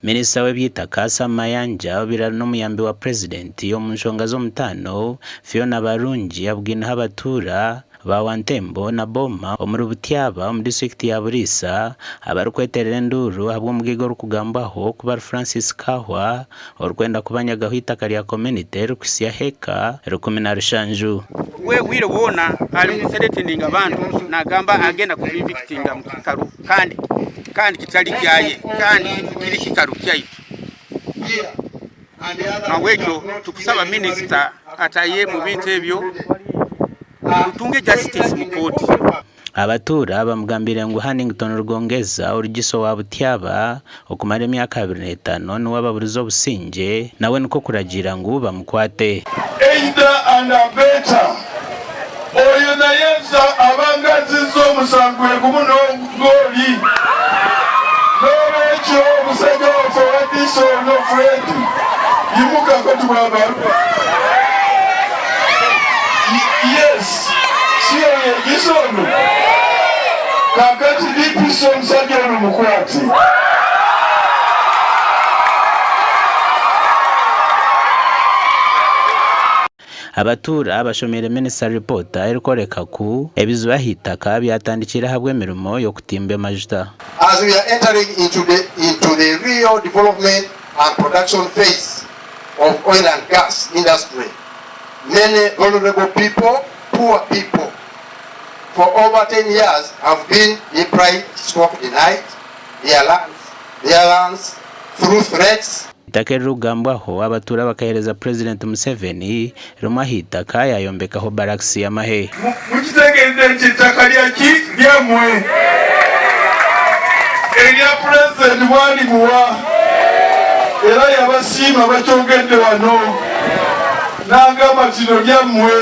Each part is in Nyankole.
Minisita w'eby'eitaka, Sam Mayanja obaire ari n'omuyambi wa Purezidenti omu nshonga z'omutaano, Fiona Barungi abugaineho abatuura ba Wantembo na Boma omuri Butiaba omu disiturikiti ya Buliisa abarikweterera enduuru ahabw'omugaiga orikugambwaho kuba ari Francis Kahwa orikwenda kubanyagaho eitaka rya komunite erikuhitsya heeka 17. We obwire bwona ari mu kuthreateninga abantu nagamba agenda kuba evictinga mu kikaru kandi kandi kitari kyaye kandi kiri kikaru kyaitu. Nahabwekyo tukusaba minisita ataye mu bintu ebyo tutunge justice mu kooti. Abatuura bamugambiire ngu Hannington Rugongeza orugiso wa Butyaba okumara emyaka 25 niwe ababurize obusingye nawe nikwo kuragiira ngu bamukwate. Aider and abettor, Oyo naye aba ngazizza omusango gwe gumu n'ogw'oli. N'olwekyo omusajja waffe owa DISO ono Fred, yimukako tuwe abaruwa. Yes, si oyo ye DISO ono? Kaakati DPC omusajja ono mukwate. Abatuura bashomeire minisita ripoota erikworeka ku ebizibu ah'eitaka byatandikiire ahabw'emirimo y'okutimba amajuta. As we are entering into the into the real development and production phase of oil and gas industry, many vulnerable people, poor people, for over 10 years have been deprived stroke denied their lands, their lands through threats, Eitaka eririkugambwaho abatuura bakaheereza Purezidenti Museveni rimwe aha itaka yaayombekaho barakisi y'amahe. Mukitegedde nti ettaka lyaki? Lyammwe. Erya Pulezidenti bwalibuwa era yabasiima bakyogedde wano n'agamba kino lyammwe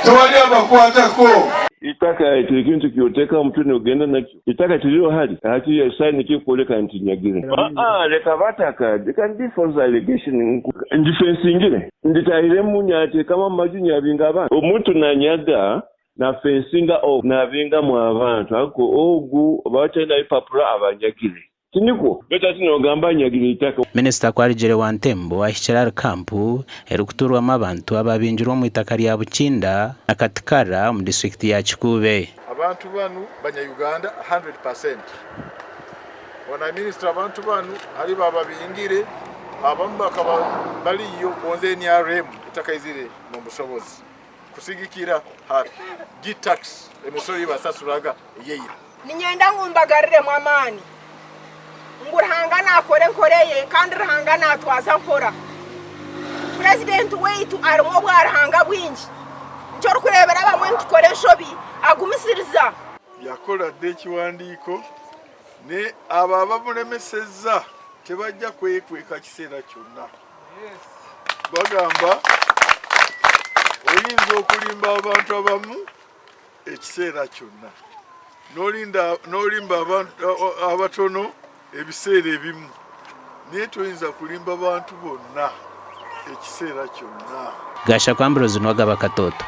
tewali abakwatako. Eitaka ekintu ky'oteeka omu mutwe n'ogenda nakyo. Itaka tiriro hali hati sign kikworeka nti nyagire. Aa leka bataka they can be false allegation ndifensingire nditahiremu nyatekamu amaju nyabinga abantu omuntu nanyaga na fensinga off nabingamu abantu ariko ogu oba atalina bipapura abanyagire tinikwo beitu hati nogamba anyagire itaka. Minisita ku arugire Wantembo ahikire ahari kampu erikutuurwamu abantu ababingirwe omu itaka rya Bukinda na Katikara omu disiturikiti ya Kikuube. Abantu banu banya Uganda 100%. Bwana Minisita abantu banu haribo bababingire abamu bakaba bariyo gonza NRM etakaizire n'obushobozi kusigikira ha G-tax emisoro eyibasasuraga eyeira. Niinyenda ngu mbagariremu amaani ngu Ruhanga naakora enkora ye kandi Ruhanga naatwaza mpora. Purezidenti waitu arimu obwaruhanga bwingi. Nikyo orikureebera abamwe nitukora enshobi, agumisiriza. Yakora dda ekiwandiiko ne abo abamulemesezza tebajja kwekweka kiseera kyonna. Bagamba oyinza okulimba abantu abamu ekiseera kyonna n'olimba abatono ebiseera ebimu naye toyinza kulimba bantu bonna ekiseera kyonna. Gashakwa Ambrose Nuwagaba Katoto.